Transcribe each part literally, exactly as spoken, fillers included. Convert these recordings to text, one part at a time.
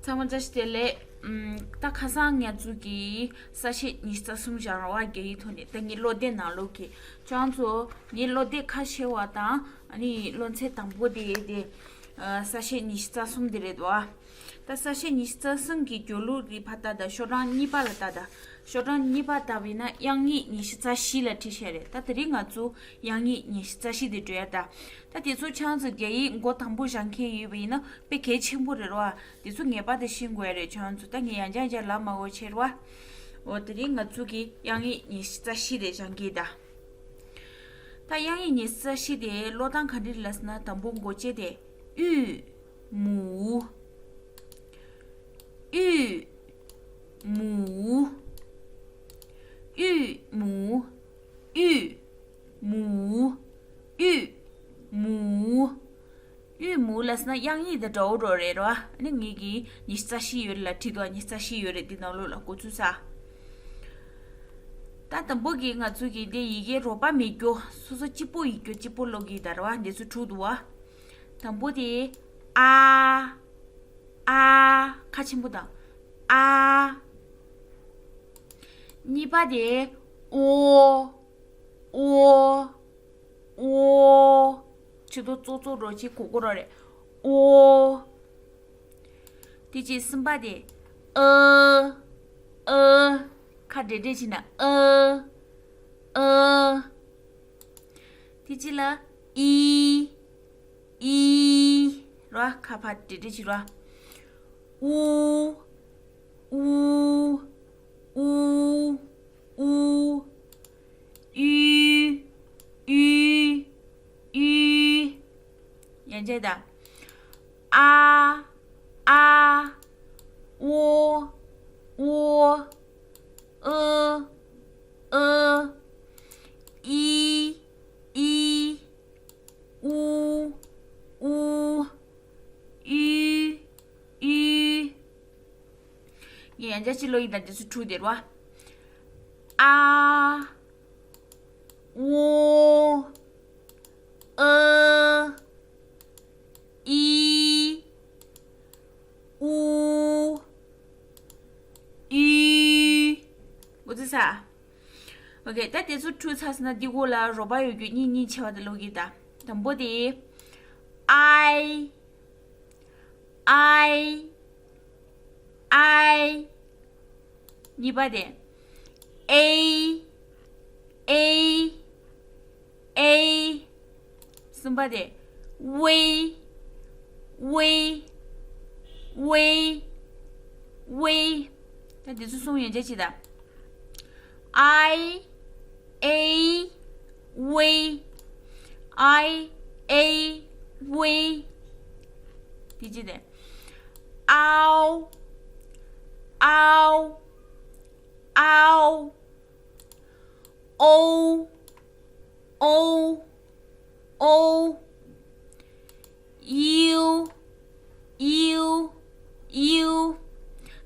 ཚང་མ་བཀྲ་ཤིས་བདེ་ལེགས། ཨམ། ད་ཁ་སང་ང་ཚོ་གི་གསལ་བཤད་ཉི་ཤུ་རྩ་གསུམ་སྦྱངས་རེད་བ། རྒྱ་ཡིག་ཐོག་ནས། ད་ངའི་བློ་གཏད་ནང་ལོགས་ཀྱི་ཁྱོད་རང་ཚོ་ངའི་བློ་གཏད་ཁ་ཕྱེ་བ་དང་། ཨ་ནི་བློ་ཚན་དང་པོ་དེ་དེ། ཨ། གསལ་བཤད་ཉི་ཤུ་རྩ་གསུམ་དེ་རེད་བ། ད་གསལ་བཤད་ཉི་ཤུ་རྩ་གསུམ་གྱི་སྦྱོར་ལུགས་དེ་ཕར་ལྟ་དང་། ཤོག་གྲངས་གཉིས་པ་ལ་ལྟ་དང་། ཤོག་གྲངས་གཉིས་པ་ལྟ་བས་ན་དབྱངས་ཡིག་ཉི་ཤུ་རྩ་བཞི་ལ་བྲིས་བཞག་རེད། ད་དེ་རིང་ང་ཚོ་དབྱངས་ཡིག་ཉི་ཤུ་རྩ་བཞི་དེ་འགྲོ་ཡ་ད། ད་དེ་ཚོ་ཁྱེད་རང་ཚོ་རྒྱ་ཡིག་མགོ་དང་པོ་སྦྱང་མཁན་ཡོད་པ་ཡིན་ན་དཔེ་གལ་ཆེན་པོ་རེད་རོ། དེ་ཚོ་ངེས་པར་དུ་ཤེས་དགོས་ཡ་རེད། ཁྱེད་རང་ཚོ་ད་ངས་ཡང་བསྐྱར་ཡང་བསྐྱར་ལབ་མ་དགོས་ཕྱིར་བ། འོ། དེ་རིང་ང་ཚོ་གི་དབྱངས་ཡིག་ཉི་ཤུ་རྩ་བཞི་དེ་སྦྱང་གི་ད། ད་དབྱངས་ཡིག་ཉི་ཤུ་རྩ་བཞི་དེ་ཀློག་སྟངས་ག་འདྲ་ལབ་ཟེར་ན། དང་པོ་མགོ་བཅད་དེ། ཨུ། མུ། ཨུ། མུ། ཨུ། མུ། ཨུ། མུ། ཨུ། མུ། ཨུ། མུ་ལབ་ཟེར་ན་དབྱངས་ཡིག་དང་འདྲ་བོ་འདྲ་བོ་རེད་རོ། ཨ་ནི་ངེད་ཀྱིས་ཉི་ཤུ་རྩ་བཞི་ཡོད་ལ་བྲིས་འདུག་ཉི་ཤུ་རྩ་བཞི་ཡོད་རེད། འདི་ནང་ལོགས་ལ་འགོ་ཚུགས་ས། ད་དང་པོ་གི་ང་ཚོ་གི་འདི་ཡི་གེ་རོགས་པ་མེད་རྒྱུ། སོ་སོ་གཅིག་པོ་ཡིན་རྒྱུ་གཅིག་པོ་ཀློག་གི་ད་རོ། འདི་ཚོ་དྲུག་འདུག་བ། དང་པོ་དེ། ཨ། ཨ། ཁ་ཆེན་པོ་དང་། ཨ། གཉིས་པ་དེ། ཨོ། ཨོ། ཨོ། ཆེ་དོ་ཙོ་ཙོ་རོ་ཆེ་གོ་གོ་རོ་རེད། ཨོ། དེ་རྗེས་གསུམ་པ་དེ། ཨ། ཨ། ཁ་འབྲེལ་འབྲེལ་བྱས་ན། ཨ། ཨ། དེ་རྗེས་ལ། ཨི། ཨི། རོ། ཁ་ཕར་འབྲེལ་འབྲེལ་བྱེད་རོ། ཨུ། ཨུ། ཨུ། ཨུ། ཨུ། ཨུ། ཨུ། ཡང་བསྐྱར་ད། ཨ། ཨ། ཨོ། ཨོ། ཨ། ཨ། ཨི། ཨི། ཨུ། ཨུ། ཨུ། ཨུ། ངས་ཡང་བསྐྱར་གཅིག་ཀློག་ཡིན་ད། འདི་ཚོ་དྲུག་དེ་རེད་བ། ཨ། ཨོ། ཨ། ཨི། ཨུ། ཨུ། འགོ་ཚུགས་ས། ཨོ་ཁེ། ད་དེ་ཚོ་འཁྲུལ་ཚར་སོང་ན་འདི་སྒང་ལ་རོགས་པ་ཡོད་རྒྱུ་གཉིས་གཉིས་བྱས་པ་དེ་ཀློག་གི་ད། དང་པོ་དེ། ཨའི། ཨའི། ཨའི། གཉིས་པ་དེ། ཨེ། ཨེ། ཨེ། གསུམ་པ་དེ། ཝེ། ཝེ། ཝེ། ཝེ། ད་འདི་ཚོ་གསུམ་ཡན་ཆད་གཅིག་ད། ཨའི། ཨེ། ཝེ། ཨའི། ཨེ། ཝེ། དེ་གཅིག་དེ། ཨའོ། ཨའོ། ཨའོ། ཨོའུ། ཨོའུ། ཨོའུ། ཡིའུ། ཡིའུ། ཡིའུ།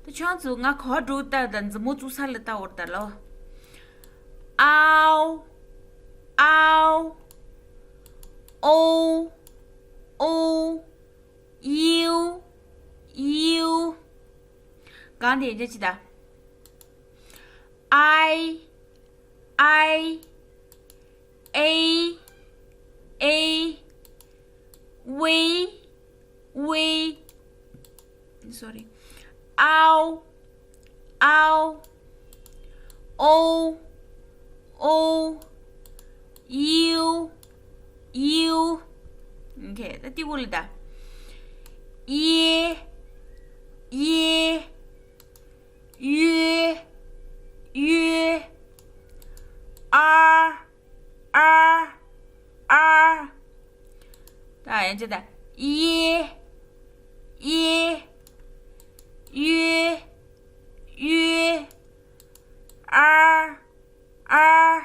ད་ཁྱོད་ཚོ་ང་ག་པར་འགྲོ་ལྟ་དང་། མཛུབ་མོ་བཙུགས་ས་ལ་ལྟ་འོར་ད་ལོ། ཨའོ། ཨའོ། ཨོའུ། ཨོའུ། ཡིའུ། ཡིའུ། གང་དེ་ཡན་ཆད་གཅིག་ད། ཨའི། ཨའི། ཨེ། ཨེ། ཝེ། ཝེ། སོ་རི། ཨའོ། ཨའོ། ཨོའུ། ཨོའུ། ཡིའུ། ཡིའུ། ཨོ་ཁེ། ད་དེ་གུ་ལ་ད། ཨེ། ཨེ། ཡོ། ཡོ། ཨར། ཨར། ཨར། ད་ཡན་ཆད་ད། ཨེ། ཨེ། ཡོ། ཡོ། ཨར། ཨར།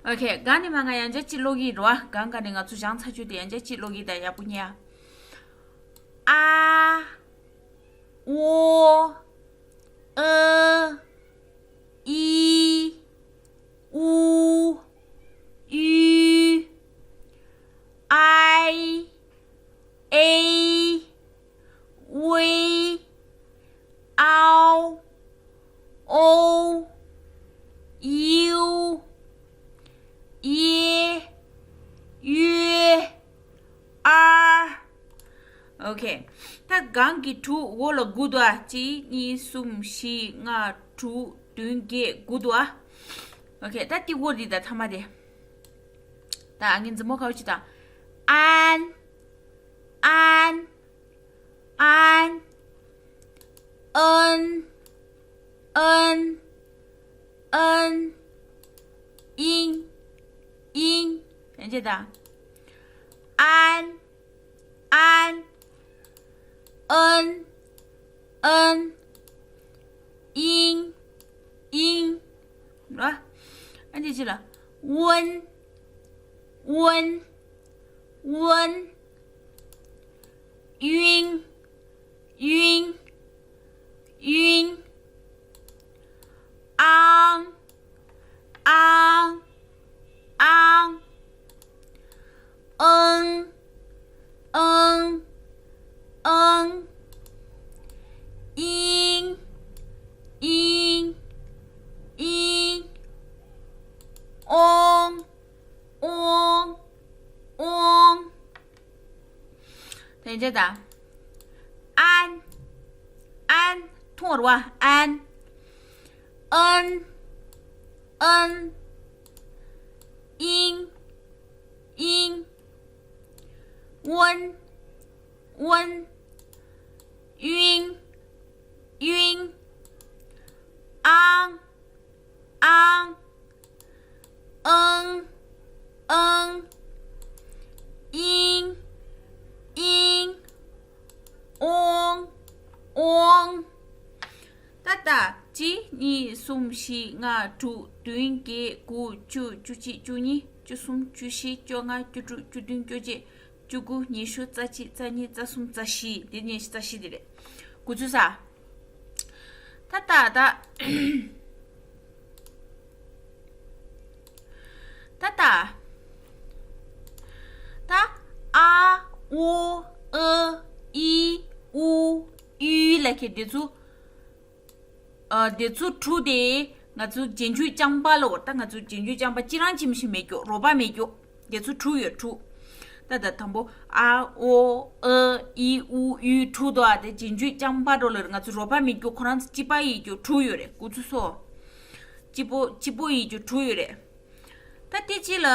ཨོ་ཁེ། གང་ནས་མ་ང་ཡང་བསྐྱར་གཅིག་ཀློག་གི་རེད་བ། གང་ག་ནས་ང་ཚོ་སྦྱངས་ཚར་རྒྱུ་དེ་ཡང་བསྐྱར་གཅིག་ཀློག་གི་ད། ཡག་པོ་ཉན་ཨ། ཨ། ཨོ། ཨ། ཨི། ཨུ། ཨུ། ཨའི། ཨེའི། ཨོ་ཁེ། ད་གང་གི་དྲུག་འོག་ལ་དགུ་འདུག་ཨ། གཅིག་གཉིས་གསུམ་བཞི་ལྔ་དྲུག་བདུན་བརྒྱད་དགུ་འདུག་ཨ། ཨོ་ཁེ། ད་དེ་འོག་འདི་ད་ཐ་མ་དེ། ད་ངའི་མཛུབ་མོ་ཁ་བ་ཅིག་དང་། ཨན། ཨན། ཨན། ཨན། ཨན། ཨན། ཨིང་། ཨིང་། ཡང་ཅིག་དང་། ཨན། ཨན། ཨན། ཨན། ཨིང་། ཨིང་། ར། ཨ་འདི་ཅི་ལ། ཝན། ཝན། ཝན། ཡུང་། ཡུང་། ཡུང་། ཨང་། ཨང་། ཨང་། ཨང་། ཨང་། ཨང་། ཨིང་། ཨིང་། ཨིང་། ཨོང་། ཨོང་། ཨོང་། དེ་འདྲ་དང་། ཨན། ཨན། ཐུང་བ་རེད་པ། ཨན། ཨན། ཨན། ཨིང་། ཨིང་། ཝན། ཝན། ཡུང་། ཡུང་། ཨང་། ཨང་། ཨང་། ཨང་། ཨིང་། ཨིང་། ཨོང་། ཨོང་། ད་ལྟ་གཅིག་གཉིས་གསུམ་བཞི་ལྔ་དྲུག་བདུན་བརྒྱད་དགུ་བཅུ་བཅུ་གཅིག་བཅུ་གཉིས་བཅུ་གསུམ་བཅུ་བཞི་བཅོ་ལྔ་བཅུ་དྲུག་བཅུ་བདུན་བཅོ་བརྒྱད། བཅུ་དགུ། ཉི་ཤུ། རྩ་གཅིག་རྩ་གཉིས། རྩ་གསུམ། རྩ་བཞི། འདི་ཉི་ཤུ་རྩ་བཞི་འདི་རེད། འགོ་ཚུགས་ས། ད་ད་ད། ད་ད། ད། ཨ། ཨོ། ཨ། ཨི། ཨུ། ཨུ་ལ་ཁེ་འདི་ཚོ། ཨ། དེ་ཚོ་དྲུག་དེ་ང་ཚོ་རྗེས་འཇུག་རྐྱང་པ་ལ། ད་ང་ཚོ་རྗེས་འཇུག་རྐྱང་པ་གཅིག་རང་གཅིག་མ་གཏོགས་མེད་རྒྱུ། རོགས་པ་མེད་རྒྱུ། དེ་ཚོ་དྲུག་ཡོད། དྲུག་ད་ད་དང་པོ་ཨ། ཨོ། ཨ། ཨི། ཨུ། ཨུ་དྲུག་འདུག་ཨ། དེ་རྗེས་འཇུག་རྐྱང་པ་འགྲོ་ལ་ང་ཚོ་རོགས་པ་མེད་རྒྱུ། ཁོ་རང་ཚོ་གཅིག་པ་ཡིན་རྒྱུ་དྲུག་ཡོད་རེད། འགོ་ཚུགས་སོ། གཅིག་པོ་གཅིག་པོ་ཡིན་རྒྱུ་དྲུག་ཡོད་རེད། ད་དེ་གཅིག་ལ།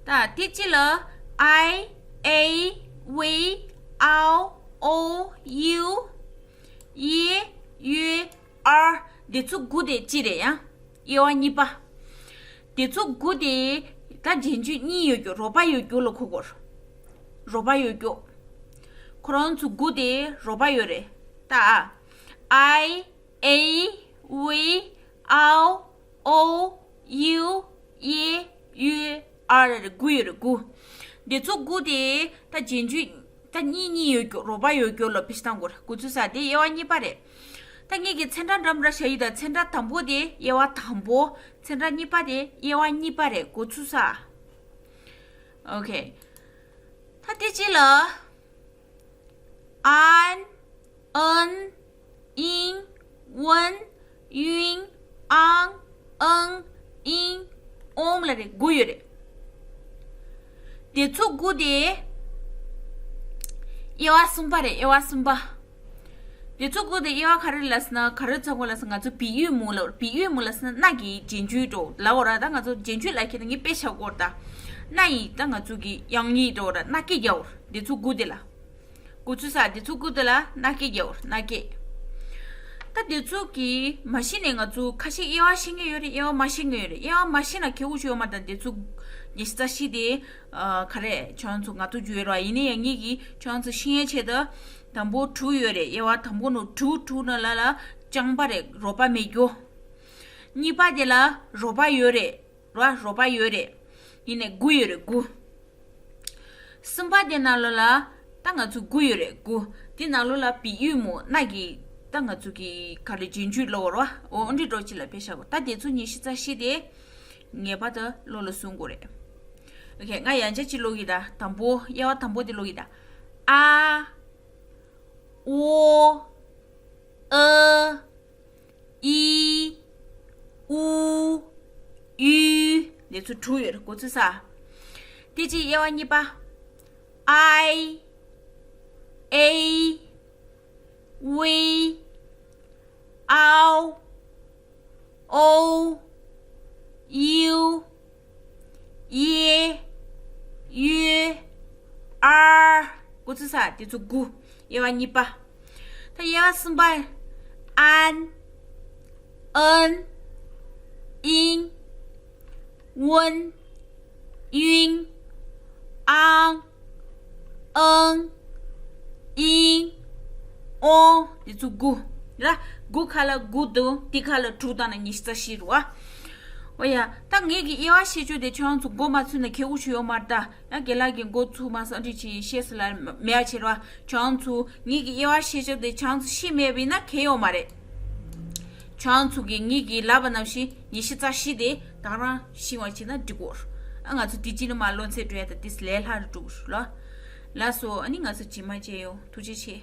ད་དེ་གཅིག་ལ། I, A, V, O, O, U, E, U, R. དེ་ཚོ་དགུ་དེ་གཅིག་རེད་ཡ། དབྱེ་བ་གཉིས་པ། དེ་ཚོ་དགུ་དེ་ད་རྗེས་འཇུག་གཉིས་ཡོད་རྒྱུ། རོགས་པ་ཡོད་རྒྱུ་ལ་གོ་དགོས། རོགས་པ་ཡོད་རྒྱུ། ཁོ་རང་ཚོ་དགུ་དེ་རོགས་པ་ཡོད་རེད། ད་I, A, V, O, O, U, E, U, R དགུ་ཡོད་རེད། དགུ། འདི་ཚོ་དགུ་དེ་ད་རྗེས་འཇུག་ད་གཉིས་གཉིས་ཡོད་རྒྱུ། རོགས་པ་ཡོད་རྒྱུ་ལ་དཔེ་ཆ་བཏང་དགོས་རེད། འགོ་ཚུགས་ས་དེ་དབྱེ་བ་གཉིས་པ་རེད། ད་ངེད་ཀྱི་ཚན་ཁྲ་འདྲ་མི་འདྲ་བཞག་ཡོད། ད་ཚན་ཁྲ་དང་པོ་དེ་དབྱེ་བ་དང་པོ། ཚན་ཁྲ་གཉིས་པ་དེ་དབྱེ་བ་གཉིས་པ་རེད། འགོ་ཚུགས་ས། ཨོ་ཁེ། ད་དེ་གཅིག་ལ། ཨན། ཨན། ཨིང་། ཝན། ཡུང་། ཨང་། ཨང་། ཨིང་། ཨོང་ལ་རེད། དགུ་ཡོད་རེད། དེ་ཚོ་དགུ་དེ་དབྱེ་བ་གསུམ་པ་རེད། དབྱེ་བ་གསུམ་པ། དེ་ཚོ་དགུ་དེ་དབྱེ་བ་ག་རེ་ལབ་ཟེར་ན། ག་རེ་ཚང་གོ་ལབ་ཟེར་ན། ང་ཚོ་བི་ཡུས་མུ་ལ། བི་ཡུས་མུ་ལབ་ཟེར་ན་སྣ་གི་རྗེས་འཇུག་འགྲོ་ལབ་འོ་ར། ད་ང་ཚོ་རྗེས་འཇུག་ལབ་ཁྱེར་ད་ངས་དཔེ་བཞག་གོ་ར། ད་སྣ་ཡི་ད་ང་ཚོ་གི་དབྱངས་ཡིག་འགྲོ་ར། སྣ་སྐད་རྒྱག་འོ་ར། དེ་ཚོ་དགུ་དེ་ལ། འགོ་ཚུགས་ས། དེ་ཚོ་དགུ་དེ་ལ་སྣ་སྐད་རྒྱག་འོ་ར། སྣ་སྐད། ད་དེ་ཚོ་གི་མ་གཞི་ནས་ང་ཚོ་ཁ་ཤས་དབྱེ་བ་ཤེས་མཁན་ཡོད་རེད། དབྱེ་བ་མ་ཤེས་མཁན་ཡོད་རེད། དབྱེ་བ་མ་ཤེས་ན་གལ་པོ་ཞིག་ཡོད་མ་རེད། ད་དེ་ཚོ་ཉི་ཤུ་རྩ་བཞི་དེ་ཨ་ག་རེ་ཁྱོད་ཚོ་ང་ཚོ་བརྗོད་ར། ཡིན་ནའི་ཡང་ངེད་ཀྱིས་ཁྱོད་ཚོ་ཤེས་ཡས་ཆེད་དུ། དང་པོ་དྲུག་ཡོད་རེད། དབྱེ་བ་དང་པོ་ནང་དྲུག་དྲུག་ནང་ལ་ལ་རྐྱང་པ་རེད། རོགས་པ་མེད་རྒྱུ། གཉིས་པ་དེ་ལ་རོགས་པ་ཡོད་རེད། རོ། རོགས་པ་ཡོད་རེད། ཡིན་ནའི་དགུ་ཡོད་རེད། དགུ། གསུམ་པ་དེ་ནང་ལོགས་ལ་ད་ང་ཚོ་དགུ་ཡོད་རེད། དགུ། དེ་ནང་ལོགས་ལ་བི་ཡུས་མུ་སྣ་གི་ད་ང་ཚོ་གི་ག་རེ་རྗེས་འཇུག་ལབ་དགོས་རེད་པ། འོ་འདི་འདྲ་ཅིག་ལ་དཔེ་བཞག་གོ། ད་དེ་ཚོ་ཉི་ཤུ་རྩ་བཞི་དེ་ངེས་པར་དུ་བློ་ལ་ཟུངས་དགོས་རེད། ཨོ་ཁེ། ང་ཡང་བསྐྱར་ཅིག་ཀློག་གི། ད་དང་པོ། དབྱེ་བ་དང་པོ་དེ་ཀློག་གི། ད་ཨ། ཨོ། ཨ། ཨི། ཨུ། ཨུ། དེ་ཚོ་དྲུག་ཡོད་རེད། འགོ་ཚུགས་ས། དེ་རྗེས་དབྱེ་བ་གཉིས་པ། I, A, V, O, O, U, E, U, R། འགོ་ཚུགས་ས་དེ་ཚོ་དགུ། དབྱེ་བ་གཉིས་པ། ད་དབྱེ་བ་གསུམ་པ། An, En, In, Wen, Yun, Ang, Eng, In, On། འདི་ཚོ་དགུ། ར། དགུ་ཁ་ལ་དགུ་འདུག་དེ་ཁ་ལ་དྲུག་བཏང་ན་ཉི་ཤུ་རྩ་བཞི་རེད་བ། འོ་ཡ། ད་ངེད་ཀྱི་དབྱེ་བ་ཤེས་ཕྱོགས་དེ་ཁྱོད་རང་ཚོ་མགོ་མ་ཚོས་ན་ཁེ་འུ་ཆུ་ཡོད་མ་རེད་ད། ཡང་རྒན་ལགས་ཀྱིས་མགོ་ཚུགས་མ་སོང་འདྲི་ཅིག་ཤེས་སུ་ལ་མེད་ཆེ་ར། ཁྱོད་རང་ཚོ་ངེད་ཀྱི་དབྱེ་བ་ཤེས་ཕྱོགས་དེ་ཁྱོད་རང་ཚོ་ཤེས་མེད་པ་ཡིན་ན་ཁེ་ཡོད་མ་རེད། ཁྱོད་རང་ཚོ་གིས་ངེད་ཀྱིས་ལབ་པ་ནང་བཞིན་ཉི་ཤུ་རྩ་བཞི་དེ་ད་རང་ཤེས་པ་བྱས་ན་འགྲིག་གོ། ཨ། ང་ཚོ་དེ་གཅིག་ནི་མ་བློ་འཚབ་འགྲོ་ཡ་ད་དེ་ལས་སླ་རུ་འགྲོ་གི་རེད་ལ། ལགས་སོ། ཨ་ནི་ང་ཚོ་རྗེས་མ་མཇལ་ཡོང་། ཐུགས་རྗེ་ཆེ།